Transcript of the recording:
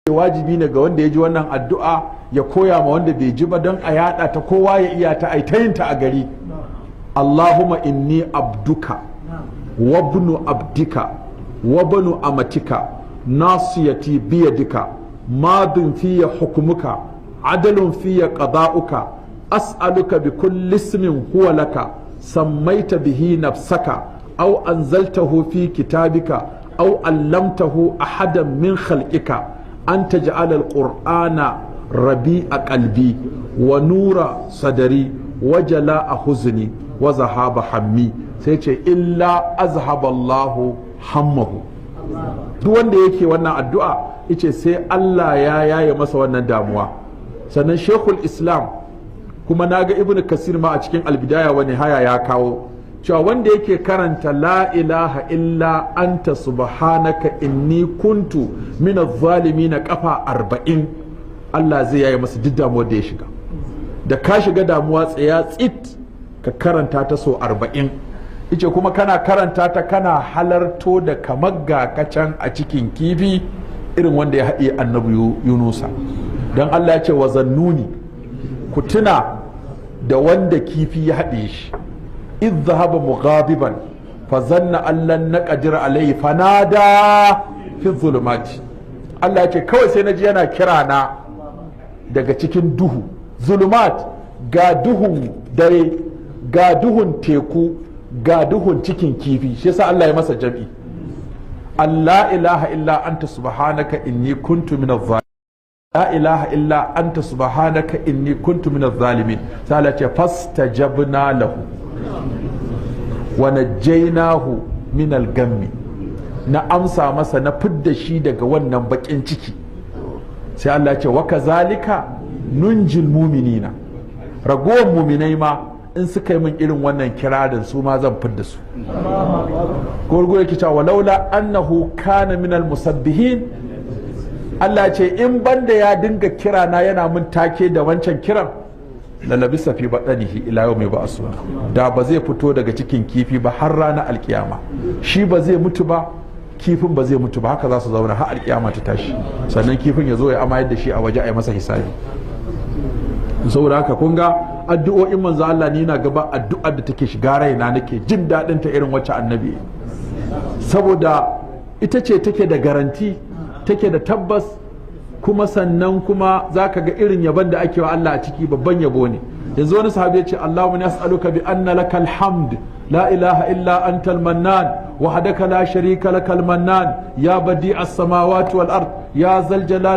Wajibi ne ga wanda ya ji wannan addu'a ya koya ma wanda bai ji ba, don a yada ta, kowa ya iya ta, ai ta yin ta a gari. Allahumma inni abduka wa ibnu abdika wa banu amatika, nasiyati biyadika, madin fiya hukmuka, adalun fiya qada'uka, as'aluka bi kulli ismin huwa laka sammaita bihi nafsaka, aw anzaltahu fi kitabika, aw allamtahu ahadan min khalqika, an taj'ala al-qur'ana rabi'a qalbi wa nura sadari wa jala'a huzni wa zahaba hammi. Sai ce illa azhaba Allahu hammahu. Duk wanda yake wannan addu'a, yace sai Allah ya yaye masa wannan damuwa. Sannan Sheikhul Islam, kuma naga Ibnu Kasir ma a cikin Albidaya wa Nihaya ya kawo cewa wanda yake karanta la ilaha illa anta subhanaka inni kuntu minaz zalimin kafa 40, Allah zai yaye masa duk damuwar da ya shiga. Da ka shiga damuwa, tsaya tsit ka karanta ta so 40. Ice kuma kana karanta ta kana halarto da kamar ga kacan a cikin kifi irin wanda ya haɗe annabi Yunusa. Don Allah ya ce wa zannuni, ku tuna da wanda kifi ya haɗe shi, idh dhahaba mughadiban fa zanna an lan naqdir alayhi fanada fi dhulumati. Allah ya ce kawai sai naji yana kira na daga cikin duhu, zulumat, ga duhun dare, ga duhun teku, ga duhun cikin kifi. Shi yasa Allah ya masa jam'i, Allah ilaha illa anta subhanaka inni kuntu minadh zalimin, la ilaha illa anta subhanaka inni kuntu minadh zalimin. Sai Allah ce fastajabna lahu wa najjaynahu minal gammi, na amsa masa, na fidda shi daga wannan bakin ciki. Sai Allah ce wa kazalika nunjil muminina, ragowar muminai ma in suka yi min irin wannan kirarin, su ma zan fidda su. Gurgur yake cewa walaula annahu kana minal musabbihin. Allah ce in banda ya dinga kira na yana mun take da wancan kiran, lalabisa fi badanihi ila yawmi ba'su, da ba zai fito daga cikin kifi ba har ranar alkiyama. Shi ba zai mutu ba, kifin ba zai mutu ba, haka za su zauna har alkiyama ta tashi. Sannan kifin ya zo ya amayar da shi a waje a yi masa hisabi. Saboda haka kun ga addu'o'in manzo Allah, ni na gaba addu'ar da take shiga raina nake jin daɗin ta irin wacce annabi, saboda ita ce take da garanti, take da tabbas. Kuma sannan kuma zaka ga irin yabon da ake wa Allah a ciki babban yabo ne. Yanzu wani sahabi ya ce Allahumma as'aluka bi anna lakal hamd, la ilaha illa antal mannan wahdaka la sharika lakal mannan, ya badi as-samawati wal ard, ya zal jalali.